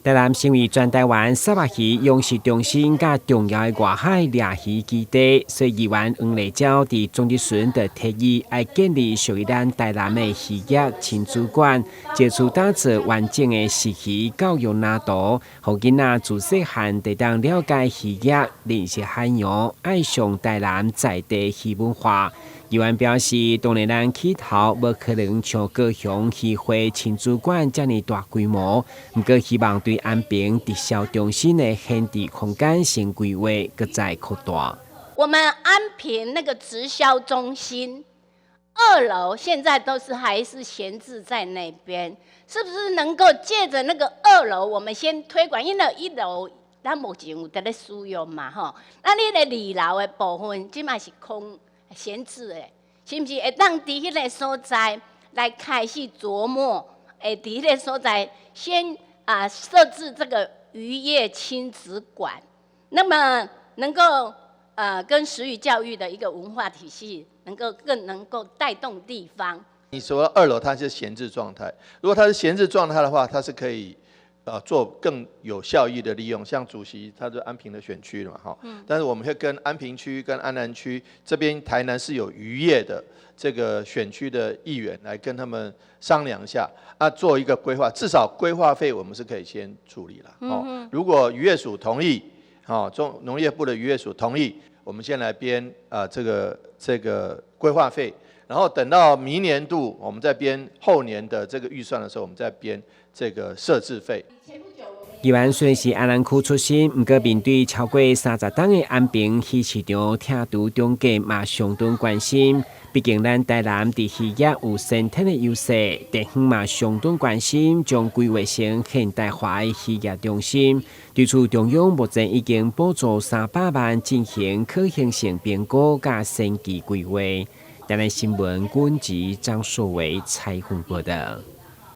台南成為全台灣虱目魚養殖中心佮重要的外海掠魚基地，所以議員黃麗嬌佇總質詢就提議，愛建立屬於咱台南的漁業親子館，藉此打造完整的食魚教育藍圖，予囡仔自細漢就當了解漁業、認識海洋、愛上台南在地魚文化。議員表示，當然咱起頭無可能像高雄漁會親子館遮爾大規模，毋過希望對安平直銷中心的閒置空間先規劃，閣再擴大。我們安平那個直銷中心二樓現在都是還是閒置在那邊，是不是能夠借著那個二樓，我們先推廣？因為一樓咱目前有佇咧使用嘛，吼，那你的二樓的部分，這馬是空閒置的，是毋是會當佇彼个所在來開始琢磨？會佇彼个所在先設置這個漁業親子館，那麼能夠跟食魚教育的一個文化體系，能夠更能夠帶動地方。你說二樓它是閒置狀態，如果它是閒置狀態的話，它是可以做更有效益的利用，像主席他是安平的選區的嘛，哈，但是我們會跟安平區、跟安南區這邊台南是有漁業的這個選區的議員來跟他們商量一下，做一個規劃，至少規劃費我們是可以先處理了，哦，如果漁業署同意，哦，中農業部的漁業署同意，我們先來編啊這個規劃費，然後等到明年度我們再編後年的這個預算的時候，我們再編這個設置費。議員雖然是安南區出身，毋過面對超過30冬的安平魚市場拆除重建嘛相當關心。畢竟咱台南佇漁業有先天的優勢，地方嘛相當關心將規劃成現代化的漁業中心。對此，中央目前已經補助300萬進行可行性評估佮先期規劃。台南新聞，軍籍張碩偉採訪報道。